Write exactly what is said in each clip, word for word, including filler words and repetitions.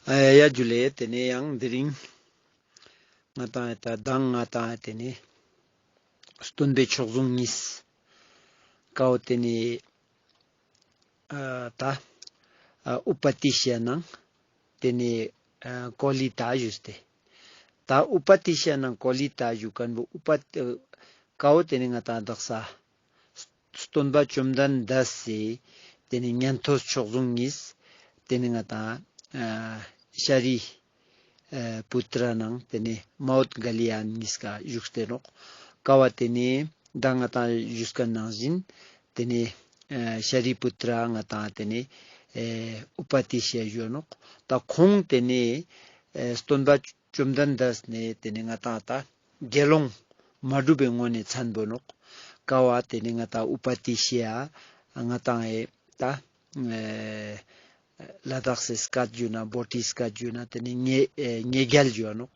ཨ་ཡ་ཇུ་ལེ། ཏེ་ནེ་ཡང་དེ་རིང་ང་ཏང་ད་མདང་ང་ཏང་ཏེ་ནེ་སྟོན་པའི་མཆོག་ཟུང་གཉིས་ཀའོ་ཏེ་ནེ་ཨ་ད་ཨ་ཨུ་པ་ཏི་ཤ་ཡ་ནང་ཏེ་ནེ་ཨ་ཀོ་ལི་ཏ་ཞུས་ཏེ། ད་ཨུ་པ་ཏི་ཤ་ཡ་ནང་ཀོ་ལི་ཏ་ཞུ་ཁན་བོ་ཨུ་པ་ཏི་ཀའོ་ཏེ་ནེ་ང་ཏང་དག་ས་སྟོན་པ་བཅོམ་ལྡན་འདས་སི་ཏེ་ནེ་ཉན་ཐོས་མཆོག་ཟུང་གཉིས་ཏེ་ནེ་ང་ཏང་ཨ་ཤཱ་རི་ཨ་པུ་ཏྲ་ནང་ཏེ་ནེ་མའོ་དྒཱ་ལི་ཡ་གཉིས་ཀ་ཞུགས་ཏེ་ནོག། ཀ་བོ་ཏེ་ནེ་མདང་ང་ཏང་ཞུས་ཁན་ནང་བཞིན་ཏེ་ནེ་ཨ་ཤཱ་རི་པུ་ཏྲ་ང་ཏང་ཏེ་ནེ་ཨེ་ཨུ་པ་ཏི་ཤ་ཡ་ཞུ་ནོག། ད་ཁོང་ཏེ་ནེ་ཨེ་སྟོན་པ་བཅོམ་ལྡན་འདས་ནེ་ཏེ་ནེ་ང་ཏང་ད་དགེ་སློང་མ་གྲུབ་པའི་ངོས་ནེ་མཚན་པོ་ནོག། ཀ་བོ་ཏེ་ནེ་ང་ཏང་ཨུ་པ་ཏི་ཤ་ཡ་ང་ཏང་ཨེ་ད་ཨེ་ལ་དྭགས་སི་སྐད་ཞུ་ན་བོ་ཊི་སྐད་ཞུ་ན་ཏེ་ནེ་ཉེ་ཨེ་ཉེ་རྒྱལ་ཞུ་ནོག།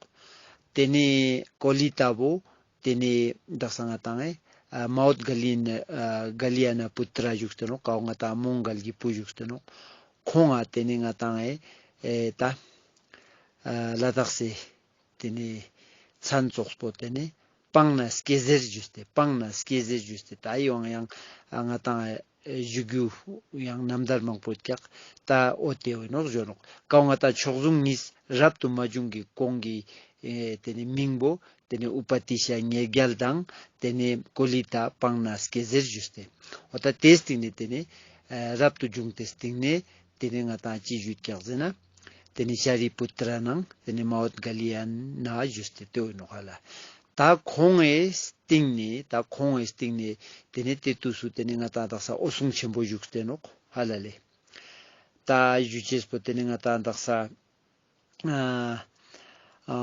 ཏེ་ནེ་ཀོ་ལི་ཏ་བོ་ཏེ་ནེ་དག་ས་ང་ཏང་ཨེ་ཨ་མའོ་དྒཱ་ལི་ཡ་ན་ཨ་དགཱ་ལི་ཡ་ན་པུ་ཏྲ་ཞུགས་ཏེ་ནོག། ཀ་བོ་ང་ཏང་མོའུ་འགལ་གྱི་བུ་ཞུགས་ཏེ་ནོག། ཁོང་ང་ཏེ་ནེ་ང་ཏང་ཨེ་ཨེ་ད་ཨ་ལ་དྭགས་སི་ཏེ་ནེ་མཚན་ཙོགས་པོ་ཏེ་ནེ་སྤང་ན་སྐྱེ་ཟེར་ཞུས་ཏེ་སྤང་ན་སྐྱེ་ཟེར་ཞུས་ཏེ་ད་ཡོང་ཡང་ཨ་ང་ཏང་ཨེ་ཞུ་རྒྱུ་ཡང་རྣམ་ཐར་མང་པོ་ཀྱག། ད་འོ་ཏེ་བོ་ནོག་ཞུ་ནོག། ཀ་བོ་ང་ཏང་མཆོག་ཟུང་གཉིས་རབ་ཏུ་མ་བྱུང་གི་གོང་གི་ཨེ་ཏེ་ནེ་མིང་བོ་ཏེ་ནེ་ཨུ་པ་ཏི་ཤ་ཡ་ཉེ་རྒྱལ་དང་ཏེ་ནེ་ཀོ་ལི་ཏ་སྤང་ན་སྐྱེ་ཟེར་ཞུས་ཏེ། འོ་ད་ཏེའི་སྟིང་ནེ་ཏེ་ནེ་ཨ་རབ་ཏུ་བྱུང་སྟེ་སྟིང་ནེ་ཏེ་ནེ་ང་ཏང་ཅི་ཞུས་ཀྱག་ཟེར་ན་ཏེ་ནེ་ཤཱ་རི་པུ་ཏྲ་ནང་ཏེ་ནེ་མའོ་དྒཱ་ལི་ཡ་ན་ཞུས་ཏེ་ཏེ་བོ་ནོག་ཧ་ལ། ད་ཁོང་ངི་སྟིང་ནེ་ད་ཁོང་ངི་སྟིང་ནེ་ཏེ་ནེ་ཏེ་དུས་སུ་ཏེ་ནེ་ང་ཏང་དག་ས་འོད་སྲུང་ཆེན་པོ་ཞུགས་ཏེ་ནོག་ཧ་ལ་ལེ། ད་ཞུ་ཅེས་པོ་ཏེ་ནེ་ང་ཏང་དག་ས་ཨ་ཨ་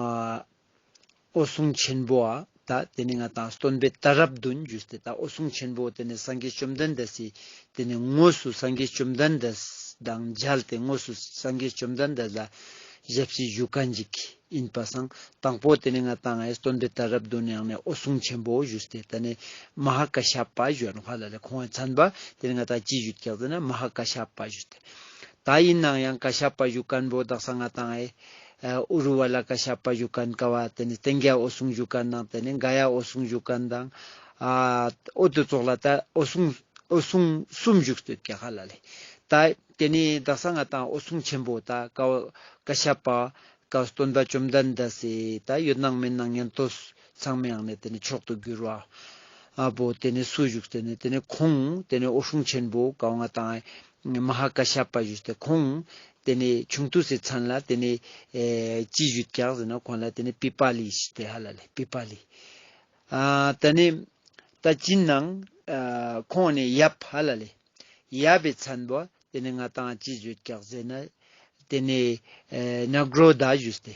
འོད་སྲུང་ཆེན་པོའ་ད་ཏེ་ནེ་ང་ཏང་སྟོན་པའི་ད་རབས་བདུན་ཞུས་ཏེ་ད་འོད་སྲུང་ཆེན་པོ་ཏེ་ནེ་སངས་རྒྱས་བཅོམ་ལྡན་འདས་སི་ཏེ་ནེ་དངོས་སུ་སངས་རྒྱས་བཅོམ་ལྡན་འདས་དང་མཇལ་ཏེ་དངོས་སུ་སངས་རྒྱས་བཅོམ་ལྡན་འདས་ལ་ཞབས་ཕྱི་ཞུ་ཁན་ཅིག་ཨིན་པ་སང་དང་པོ་ཏེ་ནེ་ང་ཏང་ཨེ་སྟོན་པའི་ད་རབས་བདུན་ཡང་ནེ་འོད་སྲུང་ཆེན་པོ་ཞུས་ཏེ་ད་ནེ་མ་ཧཱ་ཀ་ཤ་པ་ཞུ་ནོག་ཧ་ལ་ལེ། ཁོང་ངི་མཚན་པ་ཏེ་ནེ་ང་ཏང་ཅི་ཞུ་ཀྱག་ཟེར་ན་མ་ཧཱ་ཀ་ཤ་པ་ཞུས་ཏེ། ད་ཨིན་ནའང་ཀ་ཤ་པ་ཞུ་ཁན་བོ་དག་ས་ང་ཏང་ཨེ་ཨ་ཨུ་རུ་ཝ་ལ་ཀ་ཤ་པ་ཞུ་ཁན་ཀ་བོ་ཏེ་ནེ་སྟེང་གི་འོད་སྲུང་ཞུ་ཁན་དང་ཏེ་ནེ་ག་ཡ་འོད་སྲུང་ཞུ་ཁན་དང་ཨ་འོ་ཏེ་ཙོགས་ལ་ད་འོད་སྲུང་འོད་སྲུང་གསུམ་ཞུགས་ཏེ་ཡོད་ཀྱག་ཧ་ལ་ལེ། ད་ཏེ་ནེ་དག་ས་ང་ཏང་འོད་སྲུང་ཆེན་པོ་ད་ཀ་བོ་ཀ་ཤ་པ་ཀ་སྟོན་པ་བཅོམ་ལྡན་འདས་སི་ད་ཡོད་སྣང་མེད་སྣང་ཉན་ཐོས་ཚང་མའི་ཡང་ནེ་ཏེ་ནེ་མཆོག་ཏུ་གྱུར་བ་ཨ་བོ་ཏེ་ནེ་སུ་ཞུགས་ཏེ་ནེ་ཏེ་ནེ་ཁོང་ཏེ་ནེ་འོད་སྲུང་ཆེན་པོ་ཀ་བོ་ང་ཏང་མ་ཧཱ་ཀ་ཤ་པ་ཞུས་ཏེ་ཁོང་ཏེ་ནེ་ཆུང་དུས་སི་མཚན་ལ་ཏེ་ནེ་ཨེ་ཅི་ཞུས་ཀྱག་ཟེར་ན་ཁོང་ལ་ཏེ་ནེ་པི་པ་ལི་ཞུས་ཏེ་ཧ་ལ་ལེ། པི་པ་ལི། ཨ་ཏེ་ནེ་ད་ཅི་ནང་ཨ་ཁོང་ནེ་ཡབ་ཧ་ལ་ལེ། ཡབ་བི་མཚན་པོ་ཏེ་ནེ་ང་ཏང་ཅི་ཞུས་ཀྱག་ཟེར་ན་ཏེ་ནེ་ཨེ་ནཱ་གྲོ་དྷ་ཞུས་ཏེ།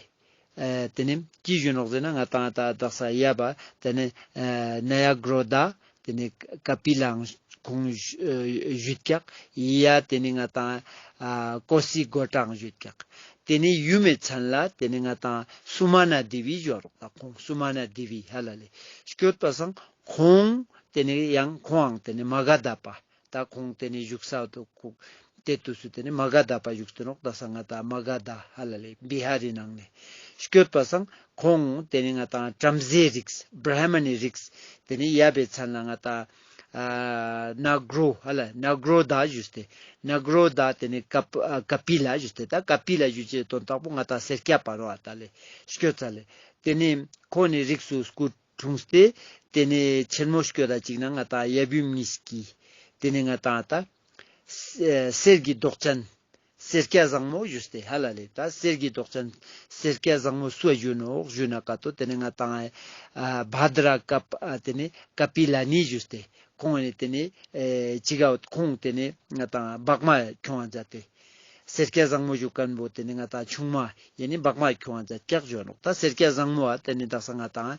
ཨེ་ཏེ་ནེ་ཅི་ཞུ་ནོག་ཟེར་ན་ང་ཏང་ད་དག་ས་ཡབ་བ་ཏེ་ནེ་ཨེ་ནཱ་གྲོ་དྷ་ཏེ་ནེ་ཀ་པི་ལའང་ཁོང་ཞུས་ཀྱག། ཡ་ཏེ་ནེ་ང་ཏང་ཨ་ཀོ་སི་གོ་ཏྲའང་ཞུས་ཀྱག། ཏེ་ནེ་ཡུམ་མི་མཚན་ལ་ཏེ་ནེ་ང་ཏང་སུ་མ་ན་དེ་བི་ཞུ་རོག། ད་ཁོང་སུ་མ་ན་དེ་བི་ཧ་ལ་ལེ། སྐྱོད་པ་སང་ཁོང་ཏེ་ནེ་ཡང་ཁོང་ཏེ་ནེ་མ་ག་དྷ་པ། ད་ཁོང་ཏེ་ནེ་བཞུགས་ས་དུ་ཁུག་ཏེ་དུས་སུ་ཏེ་ནེ་མ་ག་དྷ་པ་བཞུགས་ཏེ་ནོག། ད་ས་ང་ཏང་མ་ག་དྷ་ཧ་ལ་ལེ་བི་ཧར་རི་ནང་ནེ་སྐྱོད་པ་སང་ཁོང་ཏེ་ནེ་ང་ཏང་བྲམ་ཟེའི་རིགས་བྲ་མ་ཎའི་རིགས་ཏེ་ནེ་ཡབ་བི་མཚན་ལ་ང་ཏང་ཨ་ནཱ་གྲོ་ཧ་ལ་ནཱ་གྲོ་དྷ་ཞུས་ཏེ་ནཱ་གྲོ་དྷ་ཏེ་ནེ་ཀ་པི་ཨ་ཀ་པི་ལ་ཞུས་ཏེ་ད་ཀ་པི་ལ་ཞུ་ཅེས་དོན་དག་པོ་ང་ཏང་སེར་སྐྱ་པ་རོ་ཨ་ད་ལེ་སྐྱོད་ས་ལེ། ཏེ་ནེ་ཁོང་ནེ་རིགས་སུ་སྐུ་འཁྲུངས་ཏེ་ཏེ་ནེ་ཆེན་མོ་སྐྱོད་ད་ཅིག་ན་ང་ཏང་ཡབ་ཡུམ་གཉིས་ཀྱི་ཏེ་ནེ་ང་ཏང་ད་གསེར་གྱི་མདོག་ཅན་སེར་སྐྱ་བཟང་མོ་ཞུས་ཏེ་ཧ་ལ་ལེ། ད་གསེར་གྱི་མདོག་ཅན་སེར་སྐྱ་བཟང་མོ་སུ་ཞུ་ནོག་ཞུ་ན་ཀ་ཏོ་ཏེ་ནེ་ང་ཏང་ཨ་བྷ་དྲ་ཀ་པ་ཨ་ཏེ་ནེ་ཀ་པི་ལ་ནི་ཞུས་ཏེ་ཁོང་ནེ་ཏེ་ནེ་ཨེ་ཅི་ག་ཁོང་ཏེ་ནེ་ང་ཏང་བག་མ་ཁྱོང་བ་མཛད་དེ། སེར་སྐྱ་བཟང་མོ་ཞུ་ཁན་བོ་ཏེ་ནེ་ང་ཏང་ཆུང་མ་ཡ་ནི་བག་མ་ཁྱོང་བ་མཛད་ཀྱག་ཞུ་ནོག། ད་སེར་སྐྱ་བཟང་མོ་ཨ་ཏེ་ནེ་དག་ས་ང་ཏང་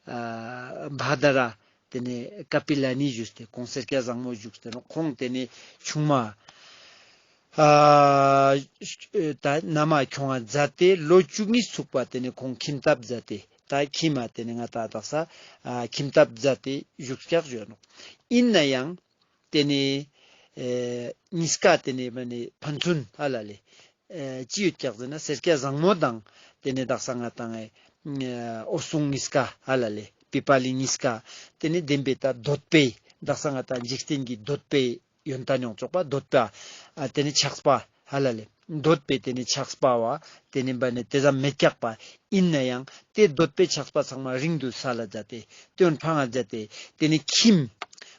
ཨ་བྷ་དྲ་ཏེ་ནེ་ཀ་པི་ལ་ནི་ཞུས་ཏེ་ཁོང་སེར་སྐྱ་བཟང་མོ་ཞུས་ཏེ་ནོག། ཁོང་ཏེ་ནེ་ཆུང་མ་ཨ་ད་ན་མ་ཁྱོང་བ་མཛད་དེ་ལོ་བཅུ་གཉིས་ཚུགས་པ་ཏེ་ནེ་ཁོང་ཁྱིམ་ཐབ་མཛད་དེ་ད་ཁྱིམ་མ་ཏེ་ནེ་ང་ཏང་དག་ས་ཨ་ཁྱིམ་ཐབ་མཛད་དེ་བཞུགས་ཀྱག་ཞུ་ནོག། ཨིན་ནའང་ཏེ་ནེ་ཨེ་གཉིས་ཀ་ཏེ་ནེ་མ་ནེ་ཕན་ཚུན་ཧ་ལ་ལེ། ཨེ་ཅི་ཡོད་ཀྱག་ཟེར་ན་སེར་སྐྱ་བཟང་མོ་དང་ཏེ་ནེ་དག་ས་ང་ཏང་ཨེ་འོད་སྲུང་ཉིས་ཀ་ཧ་ལ་ལེ་པི་པ་ལི་ཉིས་ཀ་ཏེ་ནེ་བདེན་པའི་ད་འདོད་པའི་དག་ས་ང་ཏང་འཇིག་རྟེན་གྱི་འདོད་པའི་ཡོན་ཏན་ཡོང་ཆོག་པ་འདོད་པ་ཨ་ཏེ་ནེ་ཆགས་པ་ཧ་ལ་ལེ། འདོད་པའི་ཏེ་ནེ་ཆགས་པ་བ་ཏེ་ནེ་བ་ནེ་ཏེ་ཙམ་མེད་ཀྱག་པ་ཨིན་ན་ཡང་ཏེ་འདོད་པའི་ཆགས་པ་ཚང་མ་རིང་དུ་སལ་ལ་མཛད་དེ་ཏེ་ཡོན་ཕང་ང་མཛད་དེ་ཏེ་ནེ་ཁྱིམ་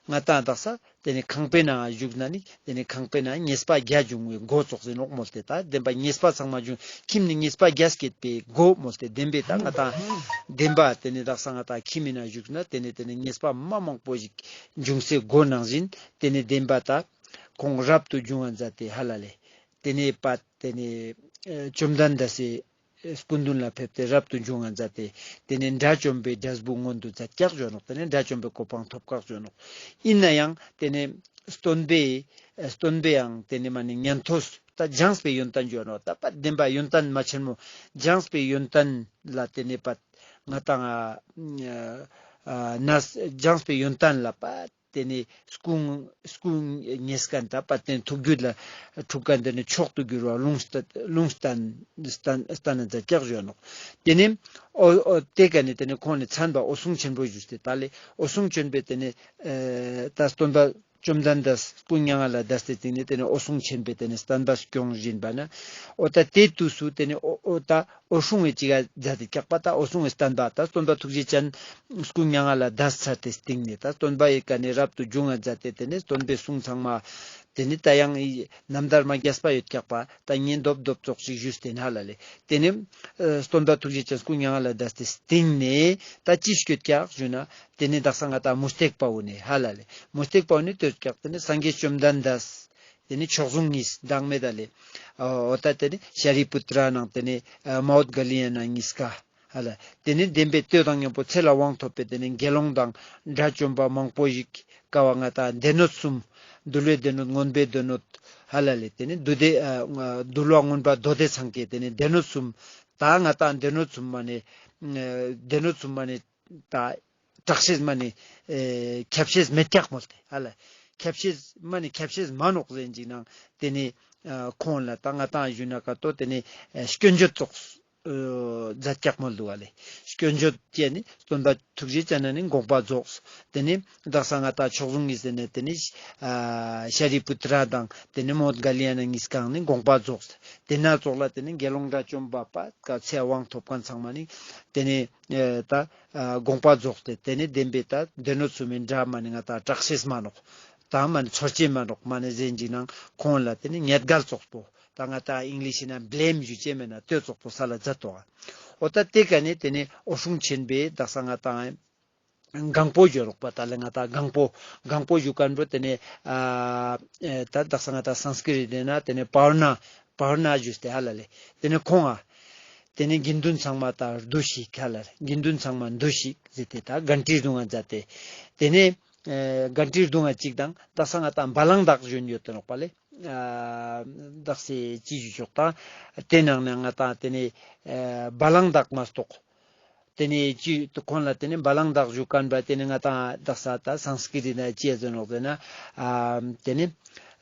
ང་ཏང་དག་ས་ཏེ་ནེ་ཁང་པའི་ནང་བཞུགས་ན་ནི་ཏེ་ནེ་ཁང་པའི་ནང་ཉེས་པ་བརྒྱ་འབྱུང་བའི་སྒོ་ཙོགས་ཟེར་ནོག་མོལ་ཏེ་ད་བདེན་པ་ཉེས་པ་ཚང་མ་འབྱུང་ཁྱིམ་ནི་ཉེས་པ་བརྒྱ་སྐྱེད་པའི་སྒོ་མོལ་ཏེ་བདེན་པའི་ད་ང་ཏང་བདེན་པ་ཏེ་ནེ་དག་ས་ང་ཏང་ཁྱིམ་མི་ནང་བཞུགས་ན་ཏེ་ནེ་ཏེ་ནེ་ཉེས་པ་མ་མང་པོ་ཞིག་འབྱུང་སའི་སྒོ་ནང་བཞིན་ཏེ་ནེ་བདེན་པ་ད་ཁོང་རབ་ཏུ་བྱུང་བ་མཛད་དེ་ཧ་ལ་ལེ། ཏེ་ནེ་པ་ཏེ་ནེ་ཨེ་བཅོམ་ལྡན་འདས་སི་སྐུ་མདུན་ལ་ཕེབས་ཏེ་རབ་ཏུ་བྱུང་བ་མཛད་དེ་ཏེ་ནེ་དགྲ་བཅོམ་པའི་འབྲས་བུ་མངོན་དུ་མཛད་ཀྱག་ཞུ་ནོག། ཏེ་ནེ་དགྲ་བཅོམ་པའི་གོ་འཕང་ཐོབ་ཀྱག་ཞུ་ནོག། ཨིན་ན་ཡང་ཏེ་ནེ་སྟོན་པའི་ཨེ་སྟོན་པའི་ཡང་ཏེ་ནེ་མ་ནེ་ཉན་ཐོས་ད་སྦྱངས་པའི་ཡོན་ཏན་ཞུ་ནོག། ད་པ་བདེན་པ་ཡོན་ཏན་མ་ཆེན་མོ་སྦྱངས་པའི་ཡོན་ཏན་ལ་ཏེ་ནེ་པ་ང་ཏང་ཨ་ཨ་ན་སྦྱངས་པའི་ཡོན་ཏན་ལ་པ་ཏེ་ནེ་སྐུ་སྐུ་ཉེས་མཁན་ད་པ་ཏེ་ནེ་ཐུགས་རྒྱུད་ལ་ཐུག་མཁན་ཏེ་ནེ་མཆོག་ཏུ་གྱུར་བ་ལུང་སྟན་ལུང་སྟན་སྟན་སྟན་ན་མཛད་ཀྱག་ཞུ་ནོག། ཏེ་ནེ་འོ་འོ་ཏེ་ཀ་ནེ་ཏེ་ནེ་ཁོང་ནེ་མཚན་པ་འོད་སྲུང་ཆེན་པོ་ཞུས་ཏེ་ད་ལེ་འོད་སྲུང་ཆེན་པོའི་ཏེ་ནེ་ཨེ་ད་སྟོན་པ་བཅོམ་ལྡན་འདས་སྐུ་མྱ་ངན་ལས་འདས་ཏེ་སྟིང་ནེ་ཏེ་ནེ་འོད་སྲུང་ཆེན་པོའི་ཏེ་ནེ་བསྟན་པ་སྐྱོང་བཞིན་པ་ན་འོ་ད་ཏེ་དུས་སུ་ཏེ་ནེ་འོ་འོ་ད་འོད་སྲུང་ངི་ཅིག་ག་མཛད་དེ་ཀྱག་པ་ད་འོད་སྲུང་ངི་བསྟན་པ་ད་སྟོན་པ་ཐུགས་རྗེ་ཅན་སྐུ་མྱ་ངན་ལས་འདས་ཚར་ཏེ་སྟིང་ནེ་ད་སྟོན་པ་ཡི་ཀ་ནེ་རབ་ཏུ་བྱུང་ང་མཛད་དེ་ཏེ་ནེ་སྟོན་པའི་གསུང་ཚང་མ་ཏེ་ནེ་ད་ཡང་རྣམ་ཐར་མ་རྒྱས་པ་ཡོད་ཀྱག་པ་ད་ཉན་རྡོབ་རྡོབ་ཙོགས་ཤིག་ཞུས་ཏེ་ན་ཧ་ལ་ལེ། ཏེ་ནེ་ཨ་སྟོན་པ་ཐུགས་རྗེ་ཅན་སྐུ་མྱ་ངན་ལས་འདས་ཏེ་སྟིང་ནེ་ད་ཅི་སྐྱོད་ཀྱག་ཞུ་ན་ཏེ་ནེ་དག་ས་ང་ཏང་མུ་སྟེགས་པ་བོ་ནེ་ཧ་ལ་ལེ་མུ་སྟེགས་པ་བོ་ནེ་ལྟོས་ཀྱག། ཏེ་ནེ་སངས་རྒྱས་བཅོམ་ལྡན་འདས་ཏེ་ནེ་མཆོག་ཟུང་གཉིས་བདག་མེད་ད་ལེ། འོ་ད་ཏེ་ནེ་ཤཱ་རི་པུ་ཏྲ་ནང་ཏེ་ནེ་ཨ་མའོ་ག་ལི་ཡ་ན་ཉིས་ཀ་ཧ་ལ། ཏེ་ནེ་བདེན་པའི་ལྟོས་དང་མཉམ་པོ་ཚེ་ལ་དབང་ཐོབ་པའི་ཏེ་ནེ་དགེ་སློང་དང་དགྲ་བཅོམ་པ་མང་པོ་ཞིག་ཀ་བ་ང་ཏང་སྡེ་སྣོད་གསུམ་འདུལ་བའི་སྡེ་སྣོད་མངོན་པའི་སྡེ་སྣོད་ཧ་ལ་ལེ། ཏེ་ནེ་འདུལ་སྡེ་ཨ་འདུལ་བ་མངོན་པ་མདོ་སྡེ་ཚང་ཀའི་ཏེ་ནེ་སྡེ་སྣོད་གསུམ་ད་ང་ཏང་སྡེ་སྣོད་གསུམ་མ་ནེ་ཨ་སྡེ་སྣོད་གསུམ་མ་ནེ་ད་དྲག་ཤེས་མ་ནེ་ཨེ་ཁྱབ་ཤེས་མེད་ཀྱག་མོལ་ཏེ་ཧ་ལ། ཁྱབ་ཤེས་མ་ནེ་ཁྱབ་ཤེས་མ་ནོག་ཟེར་ཅིག་ནང་ཏེ་ནེ་ཨ་ཁོང་ལ་ད་ང་ཏང་ཞུ་ན་ཀ་ཏོ་ཏེ་ནེ་ཨ་སྐྱོན་བརྗོད་ཙོགས་ཨ་མཛད་ཀྱག་མོལ་འདུག་ག་ལེ། སྐྱོན་བརྗོད་ཅེས་ནི་སྟོན་པ་ཐུགས་རྗེ་ཅན་ན་ནི་དགོངས་པ་རྫོགས། ཏེ་ནེ་དག་ས་ང་ཏང་མཆོག་ཟུང་གཉིས་ཟེར་ནེ་ཏེ་ནེ་ཨ་ཤཱ་རི་པུ་ཏྲ་དང་ཏེ་ནེ་མོའུ་འགལ་ཡ་ན་གཉིས་ཀའང་ནི་དགོངས་པ་རྫོགས། ཏེ་ན་ཙོགས་ལ་ཏེ་ནེ་དགེ་སློང་དགྲ་བཅོམ་པ་པ་ཀ་ཚེ་དབང་ཐོབ་མཁན་ཚང་མ་ནི་ཏེ་ནེ་ཨེ་ད་ཨ་དགོངས་པ་རྫོགས་ཏེ་ཏེ་ནེ་བདེན་པའི་ད་སྡེ་སྣོད་གསུམ་མི་འདྲ་མ་ནེ་ང་ཏང་དྲག་ཤེས་མ་ནོག། ད་མ་ནེ་ཚོར་ཅེས་མ་ནོག་མ་ནེ་ཟེར་ཅིག་ནང་ཁོང་ལ་ཏེ་ནེ་ཉེས་འགལ་ཙོགས་པོ་ད་ང་ཏང་ཨིང་ལིཤ་ན་བླེམ་ཞུ་ཅེས་མེད་ན་ལྟོས་ཙོགས་པོ་སལ་ལ་མཛད་དོ། འོ་ད་ཏེ་ཀ་ནེ་ཏེ་ནེ་འོད་སྲུང་ཆེན་པོའི་དག་ས་ང་ཏང་གང་པོ་ཞུ་རོག་པ་ད་ལེ་ང་ཏང་གང་པོ་གང་པོ་ཞུ་མཁན་པོ་ཏེ་ནེ་ཨ་ཨེ་ད་དག་ས་ང་ཏང་སཾསྐྲྀཏ་ཏེ་ན་ཏེ་ནེ་པཱ་ཝ་ན་པཱ་ཝ་ན་ཞུས་ཏེ་ཧ་ལ་ལེ། ཏེ་ནེ་ཁོང་ང་ཏེ་ནེ་དགེ་འདུན་ཚང་མ་ད་བསྡུས་ཤིག་ཧ་ལ་ལེ། དགེ་འདུན་ཚང་མ་བསྡུས་ཤིག་ཟེར་ཏེ་ད་གན་ཊི་རྡུང་ང་མཛད་དེ་ཏེ་ནེ་ཨེ་གན་ཊི་རྡུང་ང་ཅིག་དང་དག་ས་ང་ཏང་བ་ལང་དག་ཞུ་ཡོད་དེ་ནོག་པ་ལེ། ཨ་དག་ས་ཅི་ཞུ་ཆོག་ད་ཏེ་ནང་ནེ་ང་ཏང་ཏེ་ནེ་ཨེ་བ་ལང་དག་མ་གཏོགས། ཏེ་ནེ་ཅི་ཁོང་ལ་ཏེ་ནེ་བ་ལང་དག་ཞུ་མཁན་པ་ཏེ་ནེ་ང་ཏང་དག་ས་ད་སཾསྐྲྀཏ་ན་ཅི་ཡ་ཟེར་ནོག་ཟེར་ན་ཨ་ཏེ་ནེ་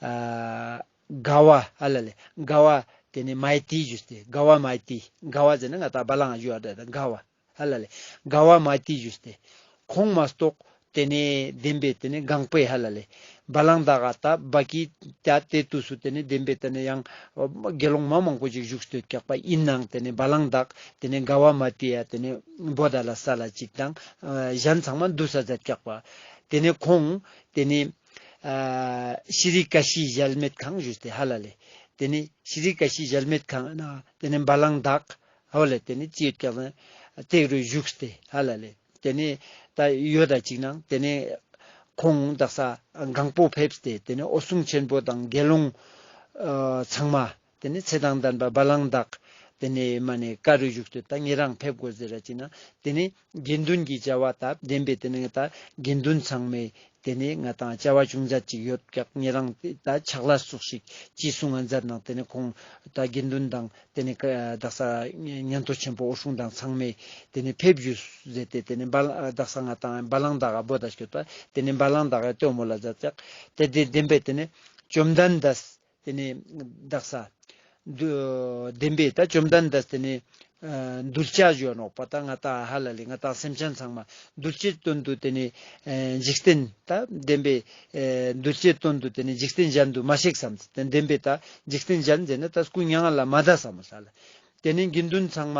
ཨ་ག་བ་ཧ་ལ་ལེ་ག་བ་ཏེ་ནེ་མ་ཡ་ཏི་ཞུས་ཏེ་ག་བ་མ་ཡ་ཏི་ག་བ་ཟེར་ན་ང་ཏང་བ་ལང་ཞུ་བ་ད་ག་བ་ཧ་ལ་ལེ་ག་བ་མ་ཡ་ཏི་ཞུས་ཏེ་ཁོང་མ་གཏོགས་ཏེ་ནེ་བདེན་པའི་ཏེ་ནེ་གང་པོའི་ཧ་ལ་ལེ། བ་ལང་དག་ག་ད་བ་ཀི་ད་ཏེ་དུས་སུ་ཏེ་ནེ་བདེན་པའི་ཏེ་ནེ་ཡང་དགེ་སློང་མ་མང་པོ་ཞིག་བཞུགས་སྟོད་ཀྱག་པ་ཨིན་ནང་ཏེ་ནེ་བ་ལང་དག་ཏེ་ནེ་ག་བ་མ་ཏི་ཡ་ཏེ་ནེ་བོད་ད་ལ་ས་ལ་ཅིག་དང་ཨ་གཞན་ཚང་མ་འདུས་ས་མཛད་ཀྱག་པ། ཏེ་ནེ་ཁོང་ཏེ་ནེ་ཨ་ཤྲཱི་ཀ་ཤི་གཞལ་མེད་ཁང་ཞུས་ཏེ་ཧ་ལ་ལེ། ཏེ་ནེ་ཤྲཱི་ཀ་ཤི་གཞལ་མེད་ཁང་ན་ཏེ་ནེ་བ་ལང་དག་ཧོ་ལེ་ཏེ་ནེ་ཅི་ཡོད་ཀྱག་ན་ཏེ་རུ་བཞུགས་ཏེ་ཧ་ལ་ལེ། ཏེ་ནེ་ད་ཡོད་ད་ཅིག་ནང་ཏེ་ནེ་ཁོང་དག་ས་གང་པོ་ཕེབས་ཏེ་ཏེ་ནེ་འོད་སྲུང་ཆེན་པོ་དང་དགེ་སློང་ཨ་ཚང་མ་ཏེ་ནེ་ཚེ་དང་ལྡན་པ་བ་ལང་དག་ཏེ་ནེ་མ་ནེ་ཀ་རུ་བཞུགས་ཏེ་ད་ཉེ་རང་ཕེབས་དགོས་ཟེར་ར་ཅིག་ན་ཏེ་ནེ་དགེ་འདུན་གྱི་བྱ་བ་ད་བདེན་པའི་ཏེ་ནེ་ད་དགེ་འདུན་ཚང་མའི་ཏེ་ནེ་ང་ཏང་བྱ་བ་ཅུང་ཟད་ཅིག་ཡོད་ཀྱག་ཉེ་རང་ད་ཕྱག་ལས་ཙོགས་ཤིག་ཅི་གསུང་ང་མཛད་ནང་ཏེ་ནེ་ཁོང་ད་དགེ་འདུན་དང་ཏེ་ནེ་ཀ་དག་ས་ཉན་ཐོས་ཆེན་པོ་འོད་སྲུང་དང་ཚང་མས་ཏེ་ནེ་ཕེབས་ཞུས་ཟེར་ཏེ་ཏེ་ནེ་བ་ལ་དག་ས་ང་ཏང་བ་ལང་དག་ག་བོད་ད་སྐྱོད་པ་ཏེ་ནེ་བ་ལང་དག་ག་ལྟོས་མོལ་ལ་མཛད་ཀྱག་ཏེ་ཏེ་བདེན་པའི་ཏེ་ནེ་བཅོམ་ལྡན་འདས་ཏེ་ནེ་དག་ས་ དུ་བདེན་པའི་ད་བཅོམ་ལྡན་འདས་དེ་ནི་ཨ་གདུལ་བྱ་ཞུ་ནོག་པ། ད་ང་ཏང་ཧ་ལ་ལེ་ང་ཏང་སེམས་ཅན་ཚང་མ་གདུལ་བྱའི་དོན་དུ་དེ་ནི་ཨ་འཇིག་རྟེན་ད་བདེན་པའི་ཨ་གདུལ་བྱའི་དོན་དུ་དེ་ནི་འཇིག་རྟེན་གཞན་དུ་མ་གཤེགས་སམ། དེ་བདེན་པའི་ད་འཇིག་རྟེན་གཞན་ཟེར་ན་ད་སྐུ་མྱ་ངན་ལས་མ་འདས་སམ་ཧ་ལ། དེ་ནི་དགེ་འདུན་ཚང་མ་